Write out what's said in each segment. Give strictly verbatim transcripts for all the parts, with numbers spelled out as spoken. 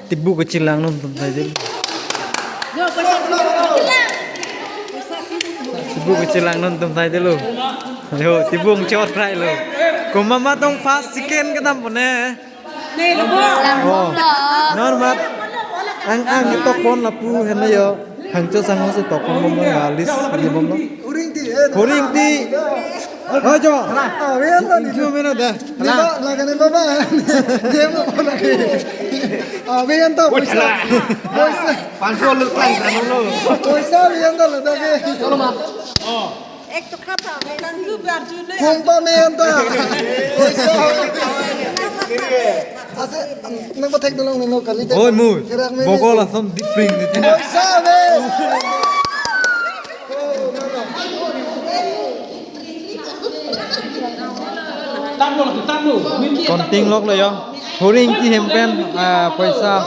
Tibu kecil lang non tum tadi. Tibu kecil lang non tum tadi lo. Lo, tibu chot rai lo. Komat ma tong first second kedam pone. Oh. Normal. Ang ang tok pon lapu henlo yo. Hangcho sang si tok pon mo alis ni bom lo. Huring ti. Huring ti. Oh, jo. Avian to ni. Injo mena da. Ni ba, lagane baba. Dia mau pon lagi. Avian to. Poisa. Poisa. Pancho lo klang kan lo. Poisa avian to lo da ke. Chalo ma. Ek to kata. Tanggu berjule. Hong pa avian to. Poisa. Ase, nang pathek dolo nang kali te. Oi, mu. Kirak me. Bokol asom dipring ni. Poisa me. Tanglo, tanglo. Miki, Konting tanglo. Lok lo yo. Huring ti hem pen, ah, poisa.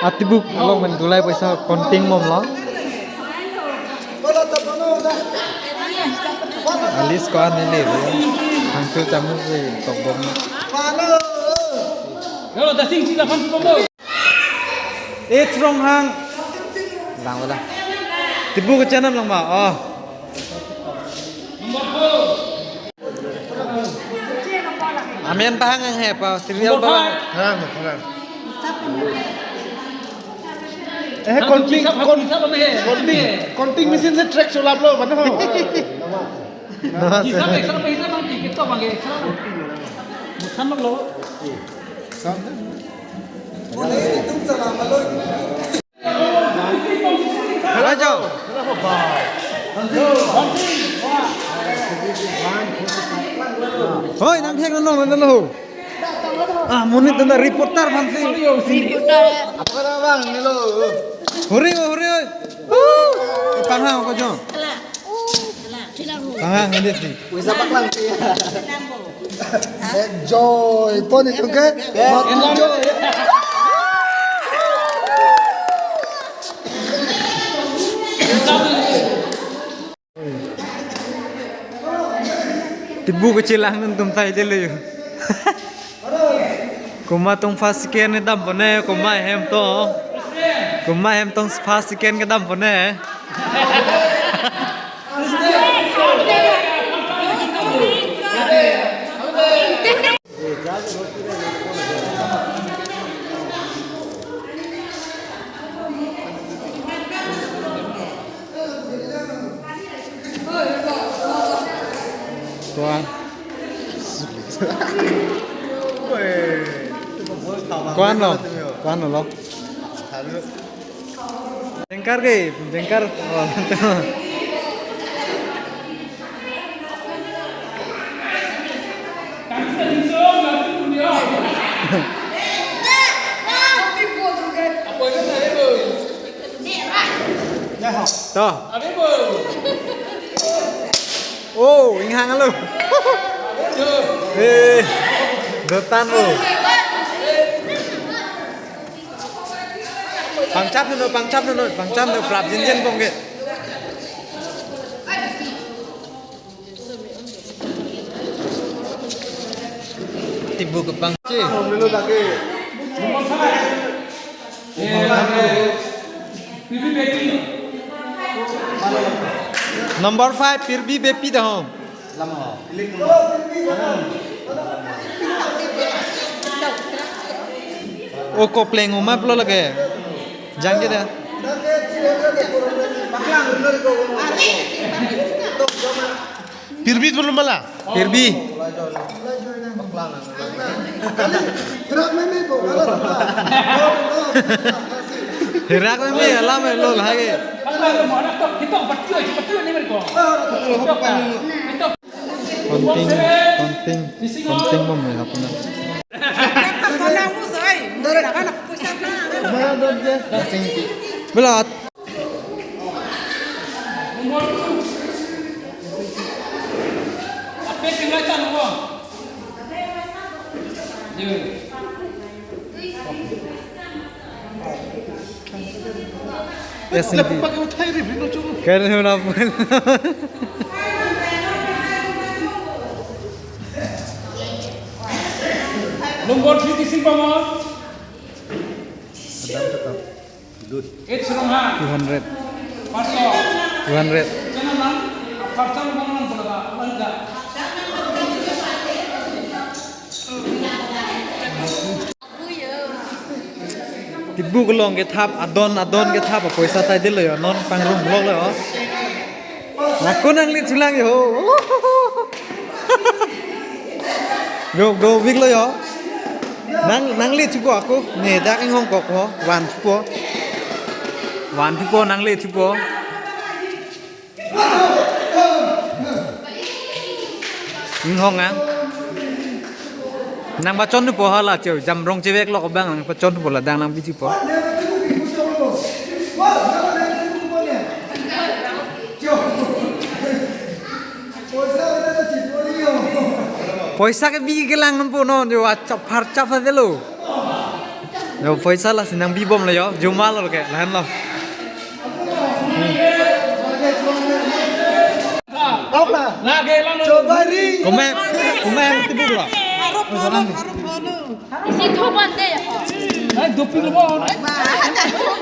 Atibuk lok men dulai poisa konting mom lo. Alis ko-an neli lo. Hangcho chamu si tok bom. Yo, dasing sila pan pon lo. Eight Ronghang. Lang wala. Tibu kechanam lang ma. Oh. Amen pahang ang he pa serial pa. Hang, hang. Eh, Konting, Kon-, Konting, Konting machine si track cholap lo, mano? Hisab extra pa hisab bang ticket to bang extra. Bukan lo. Ajo. Hoi, nang thek nang nang nang. Ah, monit tanda reporter aphan si. Reporter. Apa kata bang, nelo? Hore, hore. Pahang ko jo. Pahang ini si. Wisa paklang si. Joy, pon itu ke? Mati joy. Tibu kecil lang nang tum tai dele yo. Komat tong first second ni dam pone, komat hem to. Komat hem tong first second kedam pone. Kuan. Kuan lo. Kuan lo. Jengkar ke, jengkar. To. Oh, inghang lo. Eh, dotan lo. Pangchap no, pangchap no, pangchap no, prap jinjin pong ke. Tibu kepang. Number five, Pirbi Bepi dahom. O kopleng uma pulo lake. Jangke da. Pirbi pulo mala. Pirbi. Herak meme alam lo lake. Konting, konting, konting bom ya apuna. Belat. Yes, indeed. Karena apa? Nombor three, Tising Pamon. Two hundred. Two hundred. Tibuk along kethap, adon, adon kethap, poisa saidelo yo, non pangrum lok lo yo. Ako nangli chulang yo. Go, go, big lo yo. Nang, nangli chupo ako. Ne, dak inghong kok ho. Wan chupo. Wan chupo, nangli chupo. Inghong ang. Nangpachon po hala cheu, jamrong chevek lo kobang nangpachon po la dang nangpi chupo. Poisa kebi kelang nangpo non, yo achap har chap saidelo. Yo poisa lasi nangbi bom lo yo, juma lo ke, lahan lo. Apa? Coba ri. Komen, komen tibuk lo. Isi thobon de. Ai, doping lo, bon.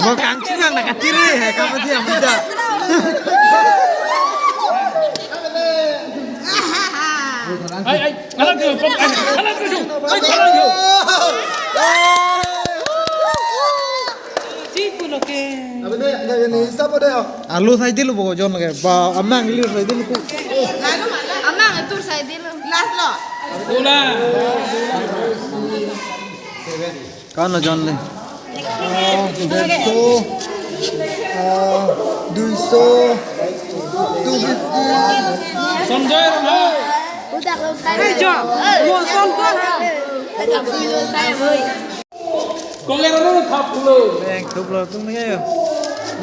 Bo kangchungang na katiri he, kamu dia muda. Ai, ai, alam tu, ai, alam tu, ai, alam tu. Sipu lo ke. Abe de, nggak ini, siapa deh? Alu saidelo bo jon lage. Ba, amang ili saidelo ko. Amang itu saidelo. Last lo. Bola. Kan lo jon le. Ah, দেড়শো, ah, দুইশো, two fifty. Sanjay Rana. Hey, John. Hey, John, John. Kong era lo thap lo. Beng thup lo tung ne yo.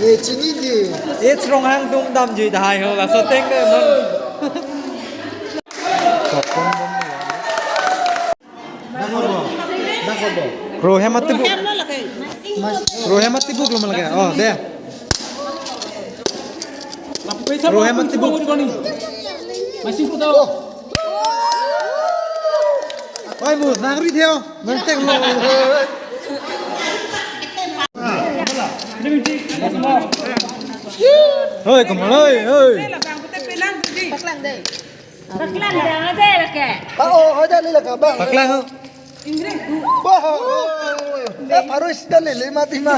Ye chini di. It's wrong hang tung dam ji dahai ho la so teng de non. Rohe mati bu. Rohe mati bu lo malage. Oh, de. Rohe mati bu. Masih ku tahu. Oi, mu, nang ri theo. Nang teng lo. Hoi, come on, hoi, hoi. Paklang dei. Paklang dei, ada lagi. Pa, oh, ada lagi lah, Bang. Paklang, oh. Wah, oh, oh, oh. Eh, baru sudah lele mati mah.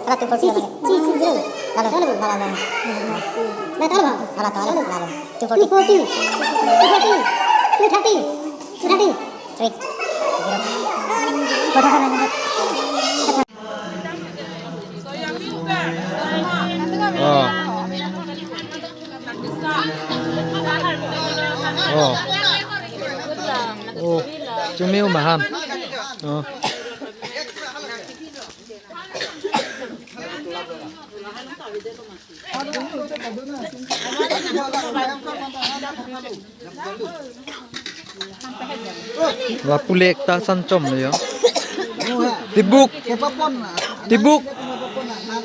Ala two forty. Si, si, si, si, zero. Lalo. Lalo, lalo, lalo. Lalo, lalo. Ala, lalo, lalo. Two forty. Two forty. Two forty. Two thirty. Two thirty. Three. Zero. Oh. Oh. Oh. Chumi umahan. Oh. Lapu le ekta sanchom lo yo. Tibuk. Tibuk.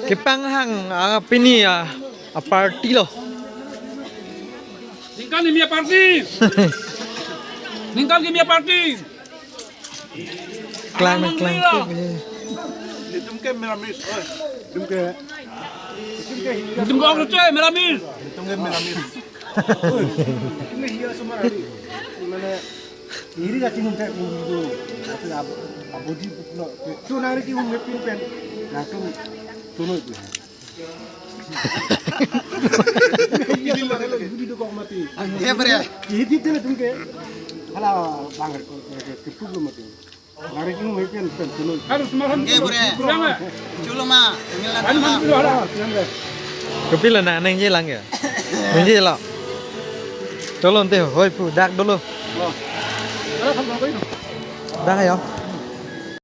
Kepanghang, ah, pini, ah, ah, party lo. Ningkan kimi a-party. Ningkan kimi a-party. Klang, klang. Litum ke meramis. Oi, litum ke. Litum ke orang kecil meramis. Litum ke meramis. Oi, litum ke hiya semua hari. Mana iri kacing untek dulu. Tapi ab-, abodi pukulo. Tu nari ki umepin pen. Nah, tu, tu no itu. Iya, bre. Hala bang, kepuk lo mati. Lari kinu mai pen pen tulo. Oke, bre. Chulo ma, tinggal na. Kopilo na nangji lang ya. Nangji lo. Cholo ante hoi pu dak dolo. Tang ayo.